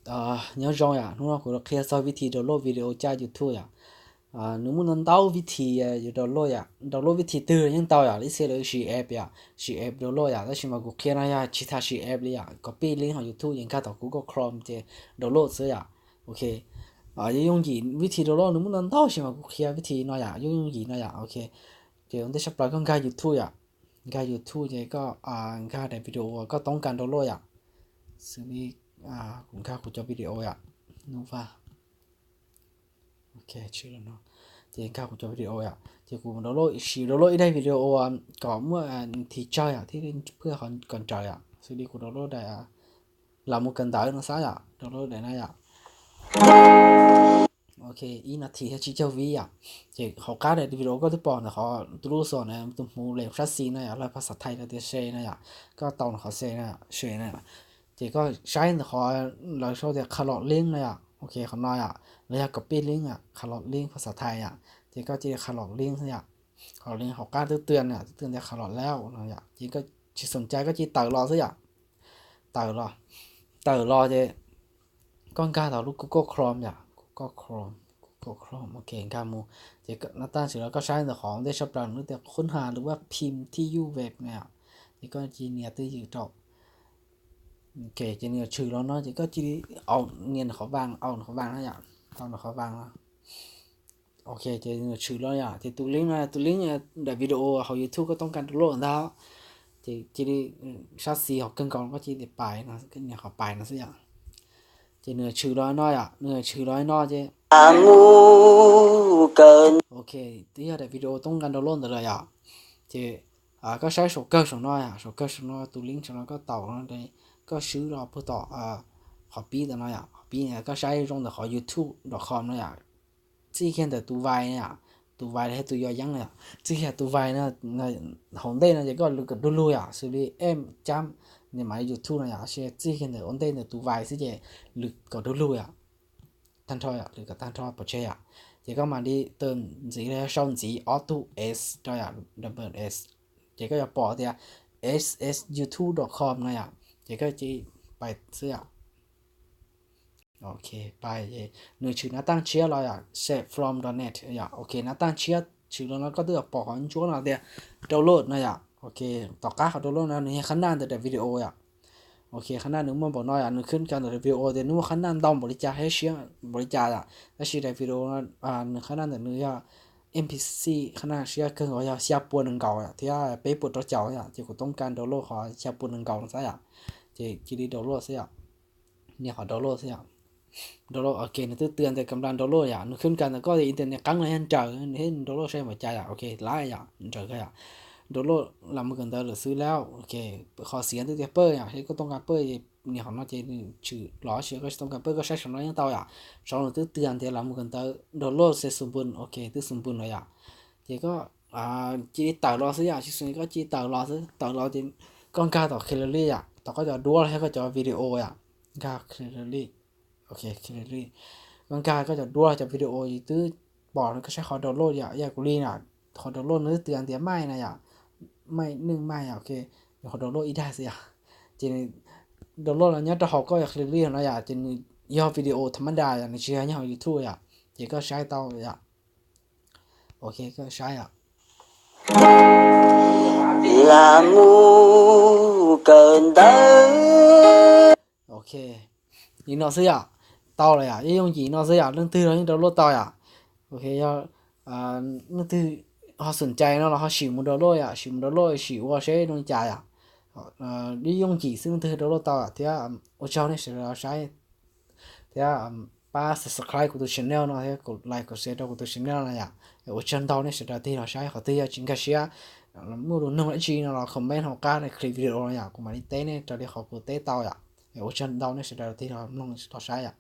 Nyob zoo yom, hnub no kuv los qhia txog vib thi download video caj YouTube yom. Nws muaj ntau ntau vib thi yus download yom, download vib thi twg yeej tau yom, ib txhia lawv siv app yom, siv app download yom, tab sis mas kuv qhia no yog tsis tas siv app li yom, copy link hauv YouTube ces nkag tom Google Chrome ces download xwb yom. Ok, yooj yooj yim vib thi download nws muaj ntau ntau tab sis mas kuv qhia vib thi no yom, yooj yooj yim no yom. Ok, ces ua ntej tshaj plaws koj nkag YouTube yom, nkag YouTube ces koj nkag daim video uas koj toob kas download yom. Xws li kuv nkag kuv cov video yom, Nuj Vaj. Ok, tsis los no. Ces nkag kuv cov video yom, ces kuv download, siv download ib daim video uas kom muaj thi tsawg yom, thiab phwj kom nrawm yom, xws li kuv download daim Los Mus Kawm Ntawv no xwb yom, download daim na yom. Ok, ib nas this thiab tsib caug vib yom. Ces hauv qab daim video koj twb pom ntawm qhov tus lub xom na, tus hmuv lem sab xis no yom, lawv phas xas thais lawv tias share no yom, koj tau ntawm qhov share na, share na. Ces koj saib ntawm qhov lawv sau tias แครอทลิงก์ no yom, ok, qhov no yom, los yog ก๊อปปี้ลิงก์ yom, แครอทลิงก์ phas xas thais yom, ces koj cia li แครอทลิงก์ xwb yom. แครอทลิงก์ hauv qab twb tw na, twb tw tias แครอทแล้ว no yom, ces koj tsis xoom cai koj cia li tawm los xwb yom. Tawm los, tawm los ces koj nkag tau lub Google Chrome yom, Google Chrome, Google Chrome, ok, nkag mus. Ces nab taj ntawm no koj saib ntawm qhov ntej tshaj plaws lub tias ค้นหา หรือว่าพิมพ์ที่อยู่เว็บ no yom, ces koj cia li nias twj ywm rau. Ok, ces nws yuav tshwm los no ces koj cia li au, nias ntawm qhov vas, au ntawm qhov vas no yom, au ntawm qhov vas no. Ok, ces nws yuav tshwm los yom, ces tus link no, tus link daim video hauv YouTube koj toob kas download ntag. Ces cia li sab xis hauv kawg nkaus koj cia li pais no, nias qhov pais no xwb yom. Ces nws yuav tshwm los no yom, nws yuav tshwm los no ces ok, twb yog daim video toob kas download ntawd lawm yom. Ces koj saib saum kawg saum no yom, saum kawg saum no tus link saum no koj taus no, koj swb los puag tom qhov pib ntawm no yom, qhov pib koj saib zoo ntawm qhov youtube dot com no yom. Txij kiag ntawm tus vais no yom, tus vais los yog tus yos yeeb no yom, txij kiag tus vais no, hauv ntej no ces koj lwv kom du lug yom, xws li em cab, nws mam li youtube no yom, txij kiag ntawm ua ntej ntawm tus vais xwb ces lwv kom du lug yom. Tag nrho yom, lwv kom tag nrho pov tseg yom. Ces koj mam li tawm ntxiv los yog sau ntxiv ob tug s rau yom, double s, ces koj yuav pom tias s s youtube dot com no yom, ces koj cia li pais xwb yom. Ok, pais ces nws tshwm nab taj tshiab los yom, save from dot net yom. Ok, nab taj tshiab tshwm los no koj twb yuav pom qhov ntsuab no tias download no yom. Ok, tom qab qhov download no nws yog qhab naj ntawm daim video yom. Ok, qhab naj nws muaj npaum no yom, nws khwb ka ntawm daim video tias nws muaj qhab naj ntau npaum li cas thiab siab npaum li cas yom. Tab sis daim video no nws qhab naj ntawm nws yog M P C, qhab naj siab kawg nkaus yog xya puas nees nkaum yom, thiab peb puas rau caum yom, ces kuv toob kas download qhov xya puas nees nkaum no xwb yom. Ces cia li download xwb yom. Nias qhov download xwb yom. Download, ok, nws twb tw tias kam las download yom, nws khwb ka ntawm koj tias internet qeeb los yog nrawm, nws thiaj download saib npaum cas yom. Ok, lawm yom, nrawm kawg yom. Download Los Mus Kawm Ntawv lawm xwb lauj. Ok, qhov xiav twb tias pawj yom, es koj toob kas pawj, nias qhov no ces nws tshwm los, tab sis koj tsis toob kas pawj koj saib saum no yeej tau yom. Saum no nws twb tw tias Los Mus Kawm Ntawv download xwb xus npws, ok, twb xus npws lawm yom. Ces koj cia li tawm los xwb yom, tsis xus koj cia li tawm los xwb, tawm los ces koj nkag tom gallery yom, tom koj cov duab los yog koj cov video yom, nkag gallery. Ok, gallery, koj nkag koj cov duab cov video twb pom no koj saib qhov download yom, yam kuv li na, qhov download no twb tw tias maij na yom, maij neej maij yom, ok, qhov download ib daig xwb yom. Ces download los nyob rau hauv koj gallery no yom, ces nws yog video tham ma das yom, nws tsis yog nyob hauv youtube yom, ces koj saib tau yom. Ok, koj saib yom. Los Mus Kawm Ntawv. Ok, li no xwb yom. Tau lawm yom, yooj yooj yim no xwb yom, leej twg los yeej download tau yom. Ok, yog leej twg ho xom cai no los ho sim mus download yom, sim mus download sim ua seb zoo li cas yom. Yooj yooj yim xwb leej twg download tau yom, thiab ua tsaug nej sawv daws saib, thiab pab subscribe kuv tus channel no thiab like, comment, share rau kuv tus channel no yom. Ua tsaug ntau nej sawv daws tig los saib, qhov twg yog tsis nkag siab, muaj lus nug dab tsi no los comment hauv qab clip video no yom, kuv mam li teb nej raws li qhov kuv teb tau yom. Ua tsaug ntau nej sawv daws tig los mloog los saib yom.